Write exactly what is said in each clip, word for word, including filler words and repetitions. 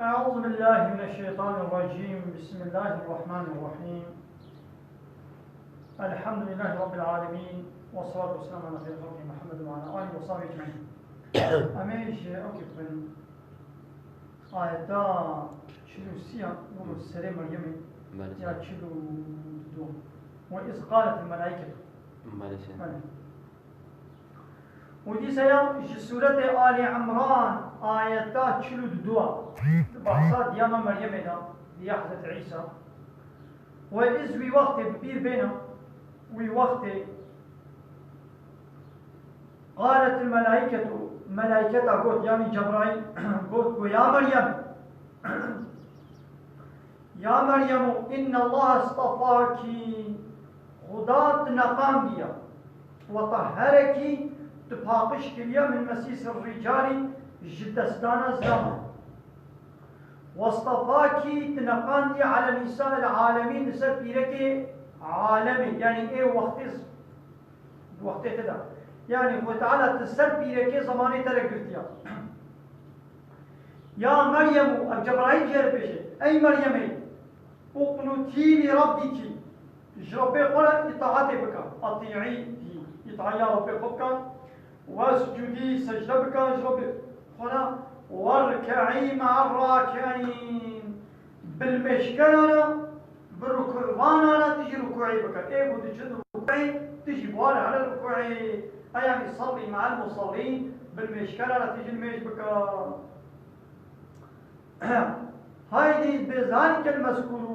أعوذ بالله من الشيطان الرجيم. بسم الله الرحمن الرحيم. الحمد لله رب العالمين. والصلاة والسلام على خير خلقه محمد وعلى آله وصحبه أجمعين. Em ê ji ew kêfin ayeta çil û sê ya, û serê Meryemê Belê. Ya çil û du. Ve iz qalet el melaiketu. Belê. Û dîsa ya ji sûretê Alî Imran ayeta çil û du a. Di behsa diyama Meryemê de, diya Hezretî Îsa. Ve iz wî wextê bi bîr bêne, wî wextê qalet el melaiketu, melaiketa got, yanî Cebraîl got ku ya Meryem, Ya Meryem, inna Allah astafaki, Xuda tu neqandiye, ve tahhereki, tu paqij kiriye min mesîs ricalî, ji destdana zilaman. Ve astafaki, tu neqandiye ala nîsa el alemîn, li ser pîrekê alemê, yanî ê wextê z-, wextê te de. Yanî Xwedê Teala tu ser pîrekê zemanê te re girtiye. Ya Meryem, û ev Cebraîl jê re bêje, ey Meryemê, uqnutî li Rabbiki, ji Rabbê xwe re îtaetê bike, atîî, îtaiya Rabbê xwe bike, wescudî, secde bike ji Rabbê xwe re, werkeî me'er raki'în, bi limêjkeran re, bi rukûvanan re tu jî rukûî bike. Ê ku diçin rukûî, tu jî bi wan re here rukûî. Eyanî sallî me'el musallîn, bi limêjkeran re tu jî limêj bike. Haydî bi zalikel mezkûrû,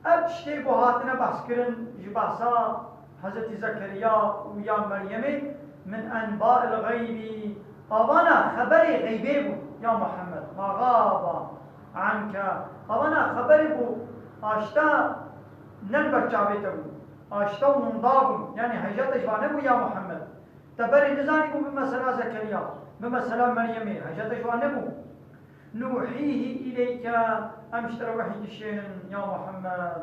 ev tiştê ku hatine behs kirin ji behsa Hezretî Zekeriya û ya Meryemê, min enba'il xeybî, avana xeberê xeybê bûn, ya Muhammed, ma xaba anke, avana xeberê ku aşta ne li ber çavê te bûn, aşta û winda bûn, yanî hêja te ji wan nebû, ya Muhammed. Te berê nizanîbû bi mesela Zekeriya, bi mesela Meryemê, hêja te ji wan nebû. Nuhîhî îleyke, em ji te re wehî dişênin, ya Muhammed.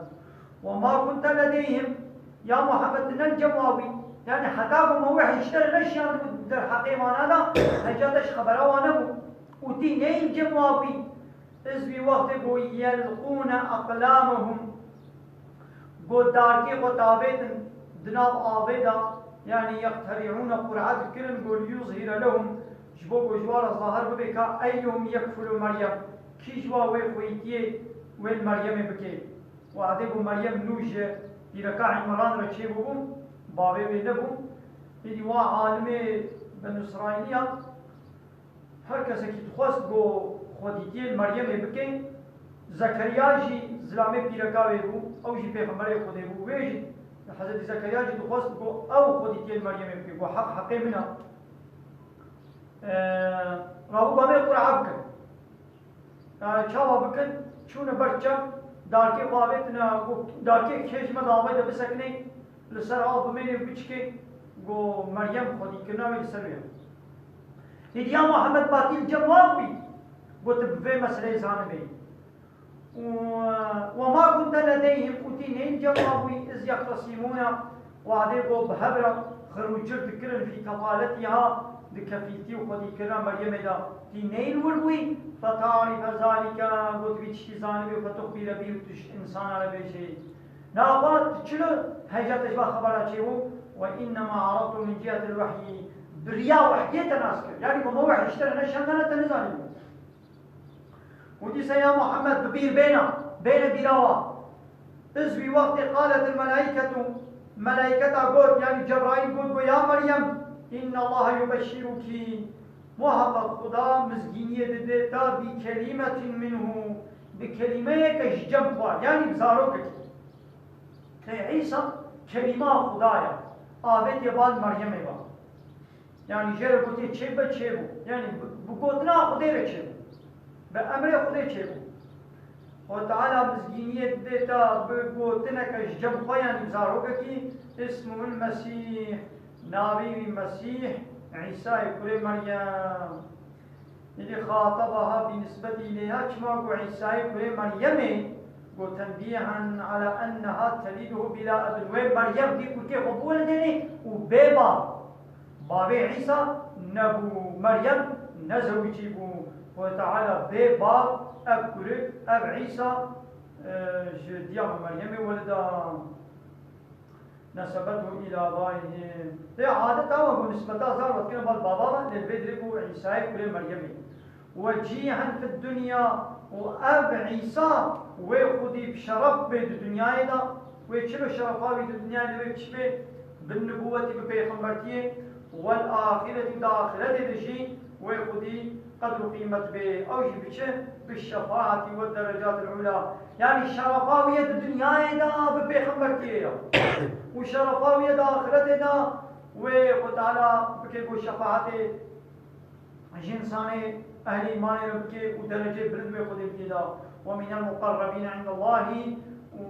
Ve ma kunte ledeyhim, ya Muhammed, tu ne li cem wan bûyî. Yanî heta ku me wehî ji te re neşiyandibû derheqê wana de, hêja te ji xebera wan nebû. Û tî neyî li cem wan bûyî. Iz wî wextê ku yelqûne eqlamehum, ku darkê xwe davêtin di nav avê de, yanî yeqterîûne qur'a dikirin, ku liyuzhîre lehum, ji bo ku ji wan re zahir bibe ka eyyuhum yekfulu Meryem, kî ji wan wê xweyîtiyê wê li Meryemê bike. Wadê ku Meryem nû ji pîreka Îmran re çêbûbû, bavê wê nebû. Êdî wa alimê Benû Îsraîliya, her kesekî dixwest ku xwedîtiyê li Meryemê bike, Zekeriya jî zilamê pîreka wê bû, ew jî pêxemberê Xwedê bû. Wê jî, Hezretî Zekeriya jî dixwest ku ew xwedîtiyê li Meryemê bike, ku heq heqê min e. Eee, rabû bavê qur'a bikin. Eee, çawa bikin? Çûne ber çem, darkê xwe avêtine, ku darkê kê ji me davê de bisekinê, li ser av bimêne û biçikê, got, Meryem xwedîkirina wê li ser wê ye. Êdî ya Muhammed, batî li cem wan bûyî, got, tu bi vê meseleyê zanibê. Û, "Ve ma kunte ledeyhim", û tî neyî li cem wan bûyî, "iz yextesimûne", wadê got bi hev re xir û cir dikirin, "fî kefaletiha", di kefîltî û xwedîkirina Meryemê de, tî neyî li wir bûyî, "fetarife zalike", got, vî tiştî zanibê, "fetuxbîre bî", û tu ji însana re bêjê. Naxwe tu çilo hêja te ji van xebera çêbû? Ve înnema eradtu min cihetil wehyî. Bi riya wehyê te nas kir. Yanî ku me wehy ji te re neşandane, te nizanîbû. Û dîsa ya Muhammed bi bîr bêne, bêne bîra we. Iz wî wextê qaletil melaîketu, melaîketa got, yanî Cebraîl got, got, ya Meryem, innallaha yubeşşiruki. Muheqeq Xuda mizgîniyê dide te bi kelîmetin minhu, bi kelîmeyeke ji cem xwe, yanî bi zarokekî. Tê Îsa kelîma Xuda ye, avêtiye bal Meryemê ve. Yanî jê re gotiye çêbibe, çêbû. Yanî bi, bi gotina Xwedê re çêbû. Bi emrê Xwedê çêbû. Xwedê Teala mizgîniyê dide te bi gotineke ji cem xwe, yanî bi zarokekî, ismuhul Mesîh, navê wî Mesîh, Îsayê kurê Meryem. Îdî xatabaha bi nisbetî ileyha, çima ku Îsayê kurê Meryemê, got, tenbîhan ala enneha teliduhu bila ebin. Wê Meryem vî kurkê xwe biwelidênê û bê bav. Bavê Îsa nebû, Meryem nezewicî bû. Teala bê bav, ev kurik, ev Îsa, e, ji diya me Meryemê welida. Nesebethu ila bayhim. Lê adet ew e ku nisbeta zar ve dikine bal bava ve, lê vê dirê ku Îsayê kurê Meryemê. Wecîhen fid dunya, û ev Îsa wê xwedî bi şeref bê di dinyayê de, wê çilo şerefa wî di dinyayê de wê çi bê, bi nibûwetî, bi pêxembertiyê, wel axireti, di axiretê de jî wê xwedî qedr û qîmet bê. Ew jî bi çi? Bi şefaetî we derecatil ula. Yanî şerefa wî ye di dinyayê de bi pêxembertiyê ye. Û şerefa wî ye di axiretê de wê Xwe Teala bike ku şefaetê ji însanê ehlî îmanê re bike û dereceyê bilind wê Xwedê bike da. Ve minel muqerrebîne indallahî, û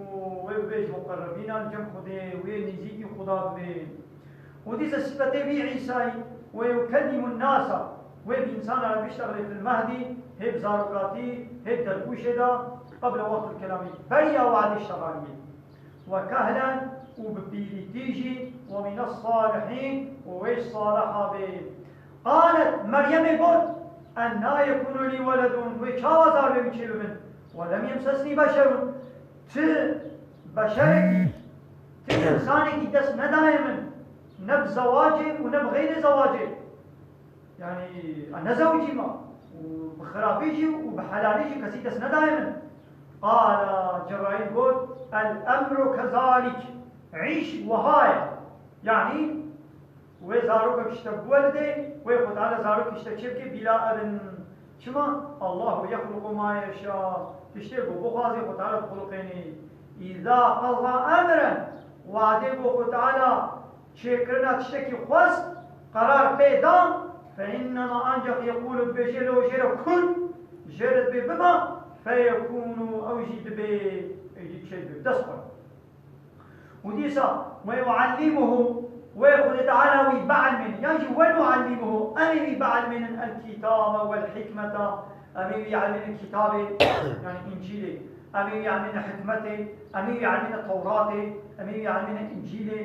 wê bibe ji muqerrebînan cem Xwedê, wê nêzîkî Xuda bibe. Û dîsa sifetê vî Îsayî, ve yukellimun nasa, wê bi însanan re biştexilê fil mehdî, hê bi zarokatî, hê bi dergûşê de, qebla wextil kelamî, beriya wadê şeraniyê. Ve kehlen, û bi pîrîtî jî, ve mines salihîn, û wê ji saliha bê. Qalet, Meryemê got, enna yekûnu lî weledun, wê çawa zarokê min çêbibin? Ve lem yemsesnî beşerun, ti beşerekî, ti însanekî dest nedaye min, ne bi zewacê û ne bi xeyrê zewacê. Yanî, ez nezewicîme û bi xirabî jî û bi helalî jî kesî dest nedaye min. Qala, Cebraîl got, el emru kezalîk, îş wiha ye. Yanî, wê zarokek ji te biwelidê, wê Xwe Teala zarokek ji te çêbike, bîla ev in. Çima? Allahu yexluqu ma yeşa. Tiştê ku bixwazê Xwe Teala dixuluqênê. Îza qeza emren, wadê ku Xwe Teala çêkirina tiştekî xwest, qerar pê da, fe innema, ancaq yekûlu, dibêje, lê jê re kun, jê re dibê biba, feyekûnu, ew jî dibê, ê jî çê dibe, dest xwe. Û dîsa, ve yuallimuhu, wê Xwedê Teala wî bielmêne, yan jî ve nuallimuhu, em ê wî bielmênin el-kitabe wel-hikmeta, em ê wî elmênin kitabê, yanî Încîlê, em ê wî elmênin hikmetê, em ê wî elmênin Tewratê, em ê wî elmênin Încîlê,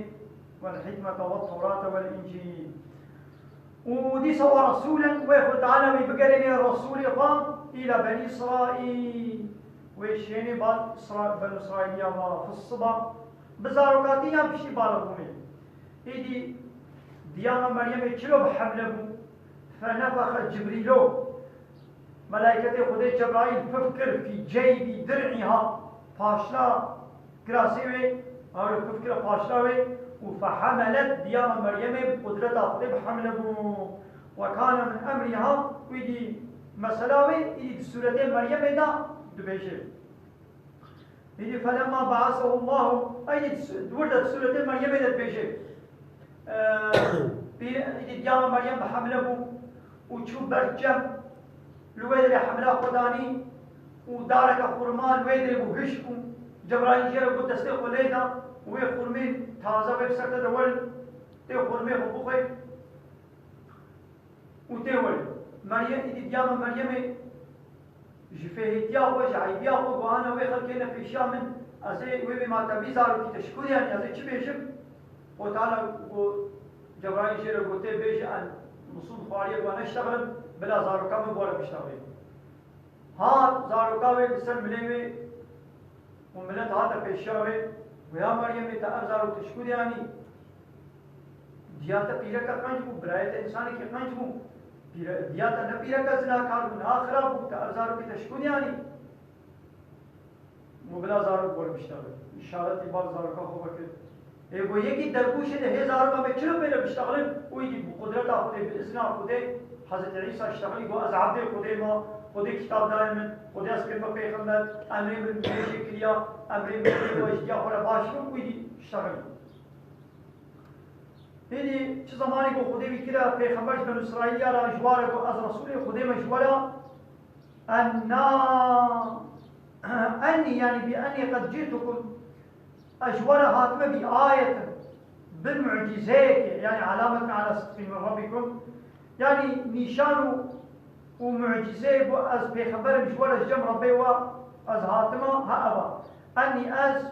wel-hikmeta we-t-Tewrate wel-Încîl. Û dîsa ve resûlen, wê Xwedê Teala wî bigerêne resûlê xwe îla Benî Îsraîl. Wê şênê bal Îsra-, Benî Îsraîliya me fi siba, bi zarokatî yan piştî balixbûnê. Êdî diya me Meryemê çilo bi hemle bû, fenefexe Cibrîlo, Melaîketê Xwedê Cebraîl pif kir fî ceybî dir'îha, paşla kirasê wê, ew li pif kire paşla wê û fehemelet, diya me Meryemê bi qudreta Xwedê bi hemle bû. Ve kane min emrîha, wî dî mesela wê, îdî di sûretê Meryemê de dibêje. Îdî felemma be'asehu Allahu, ey dî di su-, di wir de di sûretê Meryemê de dibêje. Eee, îdî diya me Meryem bi hemle bû û çû ber çem, li wê derê hemla xwe danî û dareke xurma li wê derê bû, hişk bû. Cebraîl jê re got, destê xwe lê da û wê xurmên taze wê bi ser te de werin, tê xurmê xwe bixwe. Û tê werê. Meryem, îdî diya me Meryemê ji fêhêtiya xwe, ji eybiya xwe got, ana wê xelkê ne pêşiya min, ez ê wê bê ma te vî zarokî te şikûrî, yanî ez ê çi bêjim? Xwe Teala got, Cebraîl jê re got, tê bêje, ez misûn xwariyê xwe neştexlim, bila zaroka min bi we re biştexilê. Hat zaroka wê li ser milê wê û milet hate pêşiya wê, got, ya Meryemê, te ev zarok te ji ku de anî? Diya te pîreke qenc bû, birayê te însanekî qenc bû. Pîre-, diya te ne pîreke zinakar bû, niha xirab bû, te ev zarokê te ji ku de anî? Û bila zarok were biştexilin. Îşaretî bar zaroka xwe vekir. Ê, got, yekî dergûşê de hê zaroka me çilo pê re biştexilin? Û îdî bi qudreta Xwedê, bi izna Xwedê, Hezretî Îsa ştexilî, got, ez ebdê Xwedê me, Xwedê kitab daye min, Xwedê ez kirime pêxember, emrê min bêjê kiriya, emrê min bêjê, ez ji diya xwe re baş bim, û îdî ştexilî. Hînî çi zemanê ku Xwedê wî kire pêxember ji Benû Îsraîliya re, ji wa re got, ez Resûlê Xwedê me ji we re, enna, ennî, yanî bi ennî qed cîtukum, ez ji we re hatime bi ayetin, bi mucîzeyekê, yanî alametin ala sidqî min rabbikum, yanî nîşan û, û mucîzeyê ku ez pêxember im ji we re ji cem Rebbê we ez hatime, ha ev e. Ennî ez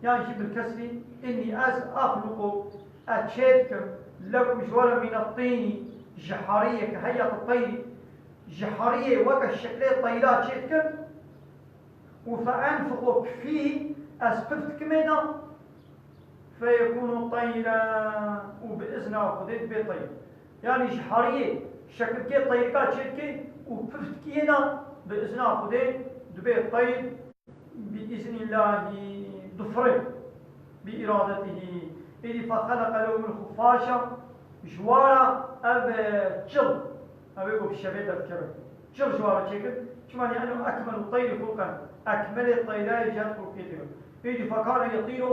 Yan jî bil kesrî, innî ez exluqu, ez çê dikim, lekum ji we re mîne tînî, ji heriyê ke heyet teyrî, ji heriyê weke şeklê teyra çêdikim û fe enfixu fîhî, ez pif dikimê de, feyekûnu teyra, û bi izna Xwedê dibê teyr. Yanî ji heriyê şekilkê teyrika çêdikê û pif dikiyê de, bi izna Xwedê dibê teyr. بإذن الله, difirê, بإرادته. Êdî فخلق لهم الخفاش, ji wa re ev, e, çil, ev ê ku bi şevê derdikeve. Çil ji wa re çêkir. Çima? لأنه أكمل الطير خلقا. Ekmelê teyrayê ji her xulqê tê. Êdî فكان يطير,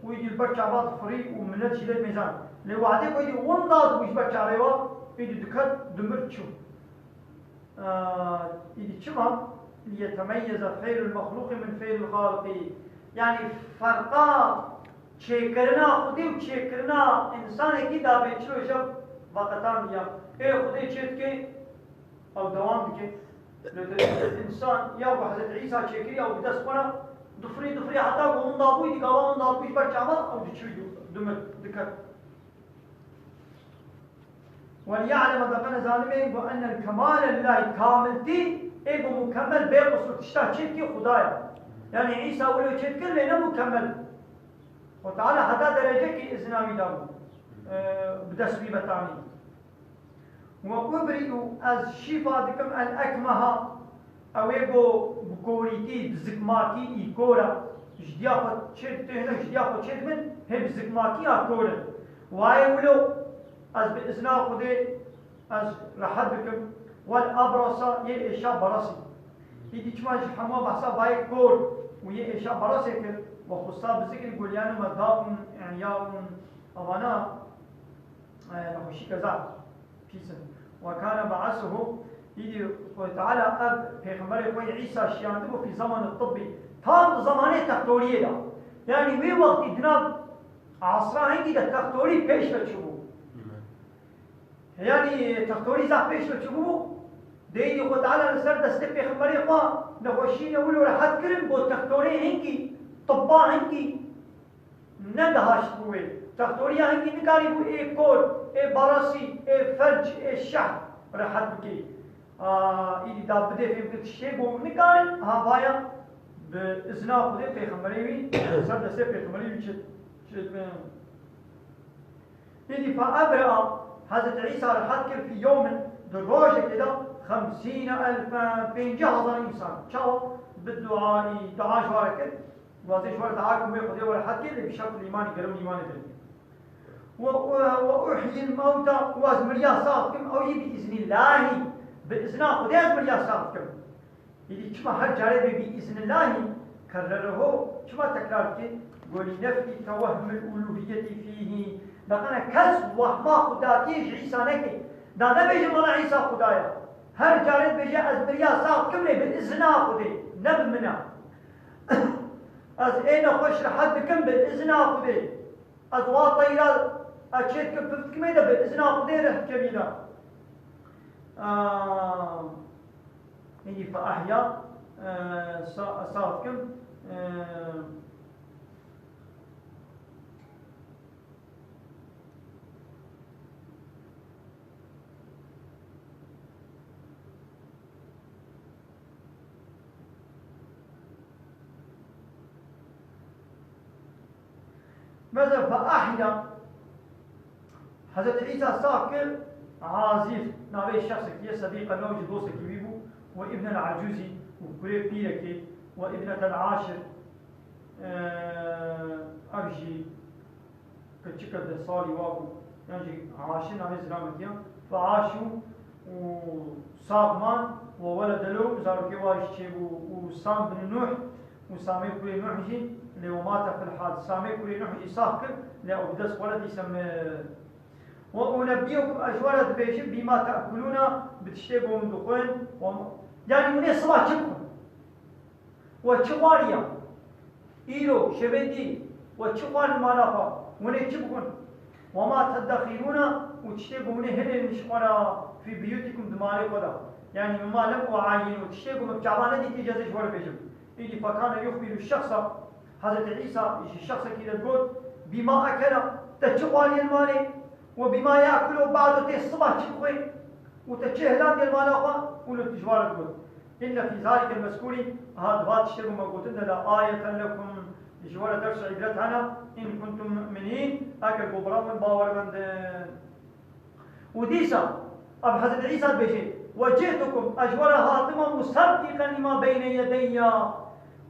û êdî li ber çava difirî û milet jî lê mêzan. Lê wehdê ku êdî winda dibû ji ber çavê wa, êdî diket, dimir, çû. Aa, îdî çima? ليتميز فعل المخلوق من فعل الخالق. Yanî ferqa çêkirina Xwedê û çêkirina însanekî da bê çilo ji veqetan diya. Ê Xwedê çê dike, ew dewam dike. Lê însan ya ku Hezretî Îsa çêkirî, ew bi dest xwe re difirî, difirî heta ku winda bû, îdî gava winda bû ji ber çava ew diçû, dimir, diket. وليعلم, da bene zanimê, بأن الكمال لله, kamiltî ê ku mukemmel bê qusur tişta çêkî Xuda ye. Yanî Îsa wilo çêdikir lê ne mukemmel. Xwe Teala heta derecekî izina wî dabû, e, bi dest wî vetanî. وأبرئ, ez şîfa dikim, الأكمه, ew ê ku bi korîtî, bi zikmakî î kor e, ji diya xwe çê dite, hinek ji diya xwe çê dibin, hê bi zikmakî ya kor in. Wayê wilo ez bi izna Xwedê ez rehet bikim. والأبرص, yê êşa berasî. Îdî çima ji hema behsa bayê kor û yê êşa berasê kir, we xusa bi zikrî, قلنا لهم داء عياء, evana, e, nexweşî keza pîs in. وكان بعثه, îdî Xwedê Teala ev pêxemberê xwe yê Îsa şiyandibû في زمن الطب, tam di zemanê textoriyê de. Yanî wê wextî di nav asra hingî de textorî pêş ve çûbû. Yanî textorî zaf pêş ve çûbû. Dê îdî Xwedê Teala li ser destê pêxemberê xwe nexweşî ne wilo rehet kirin, bo textorê hingî, tibba hingî, nedihaşt bû wê. Textoriya hingî nikarîbû ê kor, ê berasî, ê felc, ê şeh rehet bikê. A, îdî da bidê fêm kir tiştê ku nikarin, ha vaya bi izna Xwedê pêxemberê wî, ser destê pêxemberê wî çi, çi, Êdî فأبرأ, Hezretî Îsa rehet kir في يوم, di rojekê de, خمسين ألفا, pêncî hezar însan. Çawa? بالدعاء, dua ji wa re kir. Wazê ji we re dua kim wê Xwedê we rehet kir, lê bi şert îmanê germ îmanê dirin. Ve, ve, ve uhyil mewta, û ez miriya sax kim, ew yî bi iznîllahî, bi izna Xwedê ez miriya sax kim. Êdî çima her carê bê bi iznillahî kerrereho, çima tekrar dike? Go li nefî tewehhumil uluhiyetî fîhî. Daqene kes wehma xudatiyê ji Îsa neke. Da nebêje mala Îsa Xuda ya. Her carê dibêje ez miriya sax kim lê bi izna Xwedê, ne bi min a. Ez ê nexweş rehet dikim bi izna Xwedê. Ez wa teyra ez çê dikim, pif dikimê de bi izna Xwedê rih dikevîna. Aa, Êdî فأحيا, e, sa-, sax dikim, e, Mesela فأحيا, Hezretî Îsa sax kir, Azîr, navê şexsekî ye, sedîqe, nav jî dostekî wî bû, ve ibnel acûzî, û kurê pîrekê, ve ibnetel aşir, e, ev jî keçike deh salî wa bû, yan jî aşir navê zilamekî ye. Feaşû, û sax man, ve welede lehu, zarokê wa jî çêbû, û Sam bin Nuh, û Samê kurê Nuh jî, lê ve mate fil hal. Samê kurê Nuh jî sax kir, lê ew bi dest xwe re dîse mir. Ve unebbiyukum, ez ji we re dibêjim, bîma te'kulûne, bi tiştê ku hûn dixwin, ve, yanî hûn ê siba çi bixwin? We çi xwariya? Îro, şevê dî, we çi xwarin mala xwe? Hûn ê çi bixwin? Ve ma teddexîrûne, û tiştê ku hûn ê hilênin ji xwe re, fî biyûtîkum, di malê xwe de. Yanî, mimma lem uayînû, tiştê ku min bi çavan nedîtî, ez ê ji we re bêjim. Îdî fekane yuxbîru şexsa, Hezretî Îsa ji şexsekî re got, bîma ekela, te çi xwariye li malê? Ve bîma yakulu ba'du, tê siba çi bixwê? û te çê hilandiye li mala xwe û li ji wan re digot. Inne fî zalike mezkûrî, ha di va tiştê ku me gotin de la ayeten lekum, ji we re ders û îbret hene, in kuntum mu'minîn, eger ku bira min bawermend in. Û dîsa ev Hezretî Îsa dibêje, "Ve cî'tukum, ez ji we re hatime museddîqen lîma beyne yedeyya."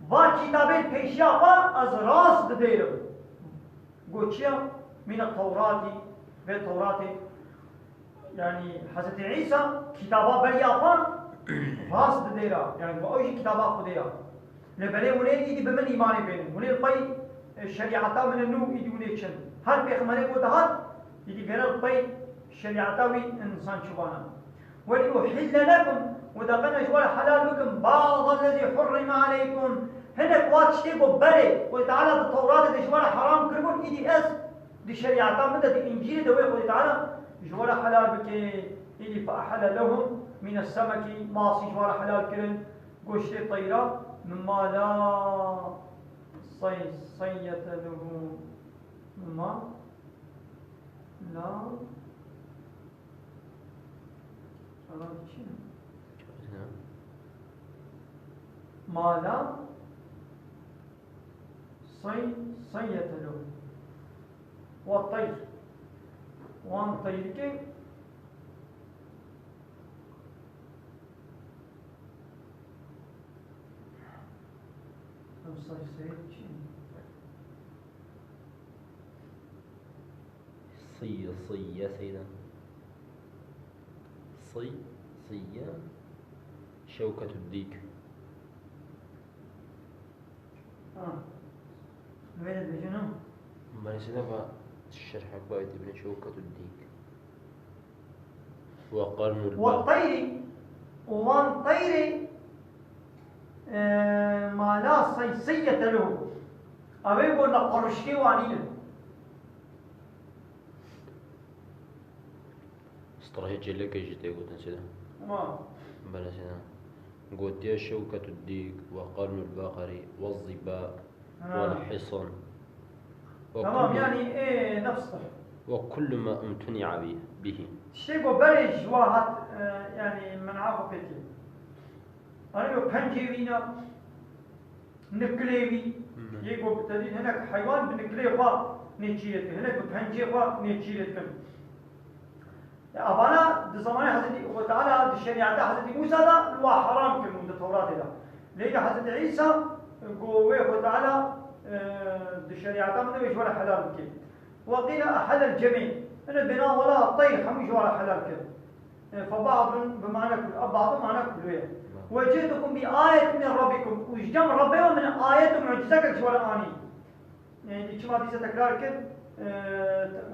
Va kitabê pêşiya xwe ez rast didêrim. Got çi ya? Mîne Tewratî, vê Tewratê. Yanî Hezretî Îsa kitaba beriya xwe rast didêra. Yanî ew jî kitaba Xwedê ya. Lê belê hûn ê îdî bi min îmanê bênin. Hûn ê li pey, e, şerîeta min nû îdî hûn ê çin. Her pêxemberê ku dihat, îdî gere li pey şerîeta wî însan çûbana. Welî uhille lekum, û de qene ji we re helal bikim, ba'da lezî hurrime aleykum. Hinek wa tiştê ku berê, Xwedê Teala di Tewratê de ji we re heram kiribûn, îdî ez di şerîeta min de, di Încîlê de wê Xwedê Teala ji we re helal bike. Îdî fe ehelle lehum mîne semekî, masî ji we re helal kirin. Goştê teyra, mimma la say-, sayyete lehu. Mimma la, Arabî çi ne? Ma la say-, sayyete lehu. Wa teyr. Wan teyrikê Em say-, say-, çi? Siyye, siyye, seyda. Siy, siyye. Şewketüddîk. Ha. Wê de dibêjin, ha? Maalesef va şerh Akbayê dibine Şewketüddîk. Ve qarnul Ve ba- teyrî, û wan teyrê, e, mala say-, seyyete lehu. Ew ê ku neqerişkê wanî ne. Strahê çêlekê jî tê gotin sêde. Ma. Bele sêde. Gotiye Şewketüddîk ve qarnul baqerî ve zîba Ha. Wal hisan. Ve Tamam, kullu, yani, e, nefs. Ve kullu ma imtuni'a bi-, bihi. Tiştê ku berê ji wa hat, e, yani, men'a xwe pêkê. Hani o pencê wî ne, nikilê wî, Hmm. yê ku te dît hinek heywan bi nikilê xwe nêçîrê dikin, hinek bi pencê xwe nêçîrê dikin. E, avana di zamanê Hezretî Xwe Teala di şerîeta Hezretî Mûsa de li wa heram kiribûn di Tewratê de. Lê di Hezretî Îsa, e, got wê Xwe Teala, e, di şerîeta min de wê ji we re helal bike. Ve qîle ehellel cemî. Ine bêna wela teyr hemû ji we re helal kir. E, fe ba'dun bi mane kul, e, ba'dun mane kullu ye. Ve cî'tukum bi ayetin min rabbikum. Û ji cem Rebbê we min ayet û mucizekek ji we re anî. E, çima dîsa tekrar kir, e,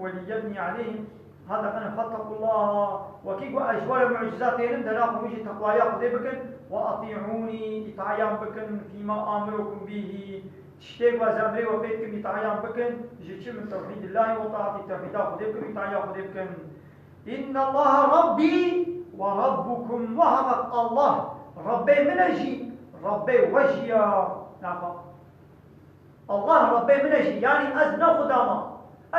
"Welî yebnî aleyhim", hata qene "Fettaqullaha", wekî ku ez ji we re mucizat tênim, dera xwe jî teqwaya Xwedê bikin, "Ve atî'ûnî", îtaya min bikin, "fîma amirukum bîhî", tiştê ku ez emrê we pê dikim, îtaya min bikin, ji çi min tewhîdillahî ve taatî, tewhîda Xwedê bikin, îtaya Xwedê bikin. "Înnellaha rabbî ve rabbukum", muheqeq Allah Rebbê min e jî, Rebbê we jî ya. Nafa. Allah Rebbê min e jî, yanî ez ne xuda me.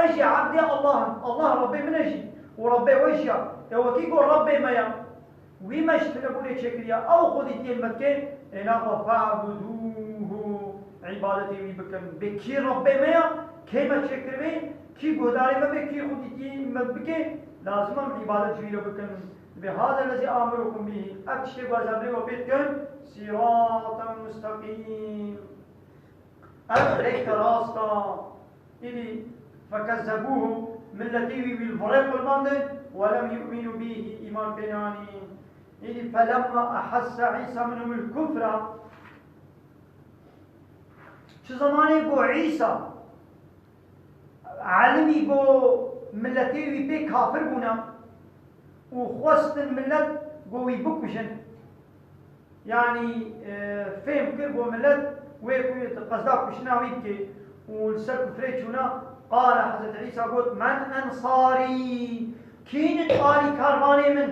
Ez jî ebdê Allah im. Allah Rebbê min e jî û Rebbê we jî ya. E wekî ku Rebbê me ya, wî me ji tinebûnê çêkiriya, ew xwedîtiyên me dike, ê naxwe "fe'budûhu", îbadetê wî bikin. Bê kî Rebbê me ya, kê me çêkiribê, kî guhdarê me bê, kî xwedîtiyê me bike, lazim em îbadet ji wî re bikin. Bi hada lezî amirukum bîhî, ev tiştê ku ez emrê we pê dikim, sîraten musteqîm. Ev rêke rast a. Îdî fekezzebûhu, milletî wî wî li virê qurmandin, we lem yu'minu bîhî, îman pê neanîn. Îdî felemma ehesse Îsa minhumul kufra. Çi zemanê ku Îsa elimî ku milletê wî pê kafir bûne û xwestin millet ku wî bikujin. Yanî, e, fêm kir bo millet wê ku qezda kuştina wî bike û li ser kufrê çûna, qale Hezretî Îsa got, "Men ensarî, kî ne alîkarvanê min?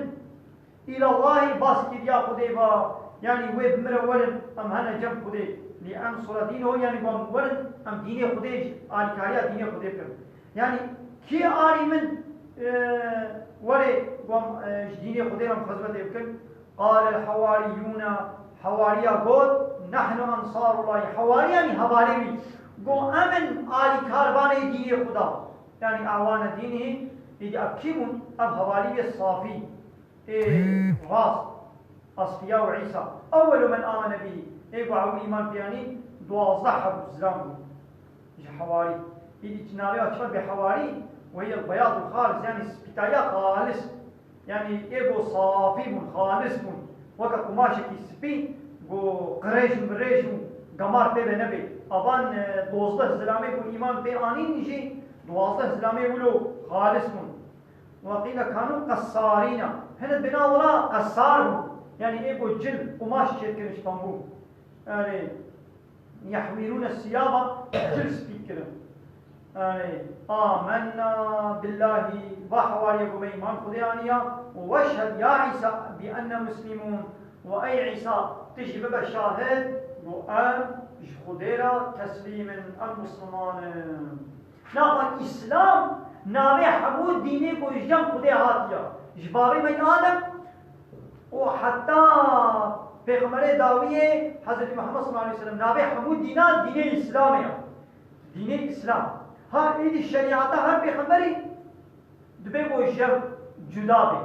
Îlallahî bas kiriya Xwedê va, yanî wê bi min re werin, em hene cem Xwedê. Lî ensure dînehu, yanî wan werin, em dînê Xwedê jî, alîkariya dînê Xwedê bikin." Yanî kî alî min? E, werê, got, e, ji dînê Xwedê re em xizmetê bikin. Qale el-hewariyûne, hewariya got, "Nehnu ensarullah." Hewariyanî hevalê wî. Got, "Em in alîkarvanê dînê Xuda." Yanî ewane dînî, êdî ev kî bûn? Ev hevalî wê safî. Ê rast, Asfiya û Îsa. Ewwelu men amene bihî. Ê ku ewil îman pê anî, duwazdeh hebû, zilam bû. Ji hewarî. Îdî navê çima bê hewarî, wehî el-beyad û xalis, yanî spîtaya xalis. Yanî ê ku safî bûn, xalis bûn. Weke qumaşekî spî, ku qirêj û mirêj û gemar pê ve nebê. Avan, e, dozdeh zilamê ku îman pê anîn jî, duwazdeh zilamê wilo xalis bûn. Ve qîle kanû qessarîna. Hinek bêna wila qessar bûn. Yanî ê ku cil, qumaş çêdikirin ji pembû. Yanî yehwîrûne siyaba, cil spî dikirin. Yanî amenna billahî, va hewariyê ku me îman Xwedê aniya, û weşhed ya Îsa bi enne muslimûn, û ey Îsa, tu jî bibe şahid ku em ji Xwedê re teslîm in, em misliman in. Naxwe Îslam navê hemû dînê ku ji cem Xwedê hatiye. Ji bavê me Adem û heta Pêxemberê dawiyê Hezretî Muhammed sallallahu aleyhi ve sellem navê hemû dînan dînê Îslamê ye. Dînê Îslam. Ha êdî şerîeta her pêxemberî dibê ku ji cem cuda bê.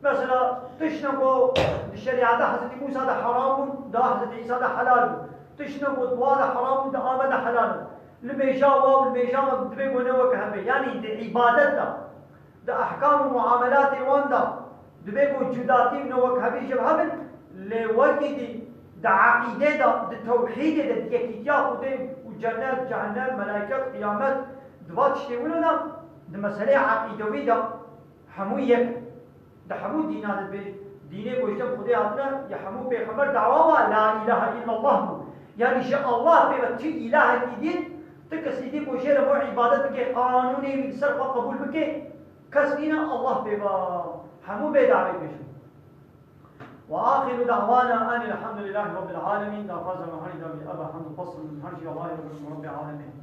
Mesela, tiştine ku di şerîeta Hezretî Mûsa de heram bûn, di Hezretî Îsa de helal bû. Tiştine ku di wa de heram bûn, di ame de helal bû. Li mêja wa û li mêja me dibê ku ne wek hev bê. Yanî di îbadet de, di ehkam û muamelatê wan de dibê ku cudatî û ne wek hevî ji hev hebin. Lê wekî dî di eqîdê de, di tewhîdê de, di yekîtiya Xwedê û cennet, cehennem, melaiket, qiyamet, di va tiştê wilo de, di meseleyê eqîdewî de, hemû yek in. Di hemû dînan de dibêjin, dînê ku ji cem Xwedê hatine, ya hemû pêxember dawa wa la îlahe îllallah bû. Yanî ji Allah pê ve tu îlahekî dîn, tu kesî dî ku jê re bo îbadet bike, qanûnê wî li ser xwe qebûl bike, kes nîne Allah pê ve hemû bê dawê bêjin. Ve axiru da'wana enî elhamdulîllahî rabbil alemîn. Daxwaza me herî dawî ebe hemd û pesl min her jî Allahê Rabbê alemîn.